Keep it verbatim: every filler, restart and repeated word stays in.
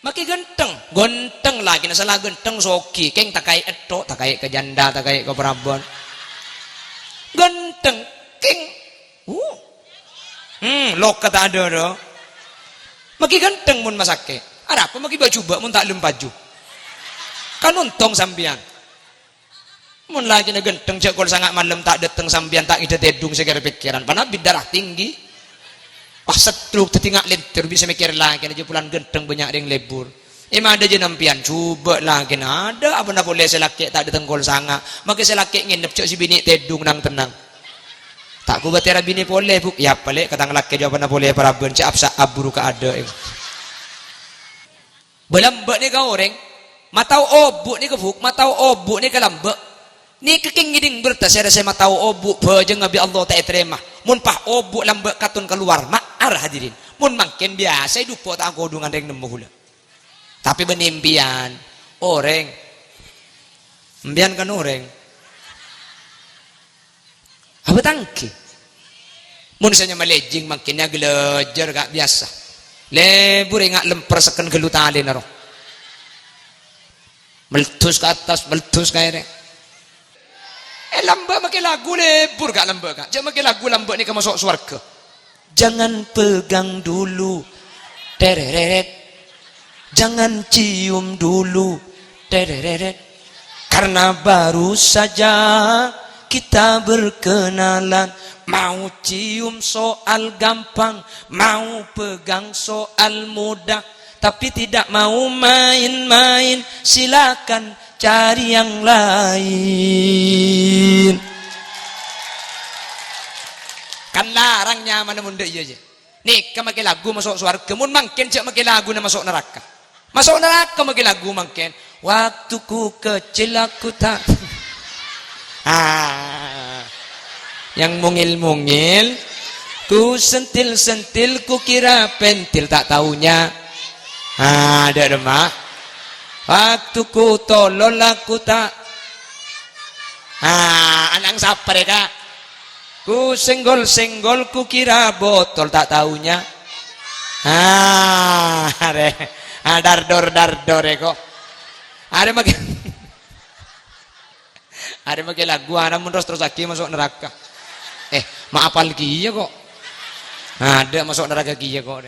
Makè ghântheng, ghântheng lakèna sala ghântheng soghi, kèng takaè ètto', takaè ka jhândhâ, takaè ka paraban. Ghântheng, kèng. Uh. Hmm, loka ta' adâ' ro. Makè ghântheng mon masakè'. Arapa makè bâ-jhubâ' mon ta' lem paju? Kan ontong sampèyan. Mon lakèna ghântheng, jhâ' kol sanga' malem ta' dâteng sampèyan, ta' ngèdhâ tèdung sè kèra-pèkkèran. Pana biddarah tinggi. Wah, stroke dhâddhi nga' lènter, bisa mèkkèr lakèna jhâ' bulân ghântheng bânnya' rèng lebur. È madâ jhâ' nampèyan, jhubâ' lakèna. Adâ' apana polè sè lakè' ta' dâteng kol sanga'. Makè sè lakè' ngènep, jhâ' sè binè' tèdung nang-tennang. Ta' kobâtèra binè polè, Bu'. Yâ, palè' ka tang lakè' jhâ' apana polè paraban, jhâ' apsa' aburu ka adâ'. Bâ lambâ' nèka orèng, matao obu' nèka, Bu', matao obu' nèka lambâ'. Nèka kèng ngèdhing bhertâ sè rèsè matao obu' bhâjângnga bi' Allah ta' ètarèma. Mon pas obu' lambâ' katon kalowar, ma'ar hadirin. Mon mangkèn biyasa èdhupo' ta' akodhungan rèng nemmo ghulâ. Tapè bânnè empèyan, orèng. Empèyan kan orèng. Apa tangghâ? Mon sè nyama lèjing mangkèn aghâlâjâr ka' biyasa. Lebur enga' lèmper sekken ghâllu talèna ro. Meleddus ka attas, meleddus ka èrèng. Eh, lambâ' makè lagu lebur ka' lambâ' ka'. Jhâ' makè lagu lambâ' nèka maso' sowarghâ. Jangan pegang dulu. Tereret. Jangan cium dulu. Tereret. Karena baru saja kita berkenalan. Mau cium soal gampang, mau pegang soal mudah, tapi tidak mau main-main. Silakan cari yang lain. Kan larang nyamana mon dâ' iyâ, jâ. Nèka makè lagu maso' sowarghâ, mon mangkèn jhâ' makè laguna maso' naraka. Maso' naraka makè lagu mangkèn. Waktu ku kecil aku tak. Ah. Yang mungil-mungil, ku sentil-sentil, ku kira pentil, tak taunya. Ah, dâ' remma. Waktu ku tolol aku tak. Ah, ana'na sapa rè, Ka'? Ku senggol-senggol, ku kira botol, tak taunya. Ah, arè. Ah, dardor-dardor, è, ko'. Arè makè, arè makè lagu, ana' mon terros-terrossaghi maso' naraka. Eh, ma' apal kèya, ko'. Adâ' maso' naraka kèya, ko'.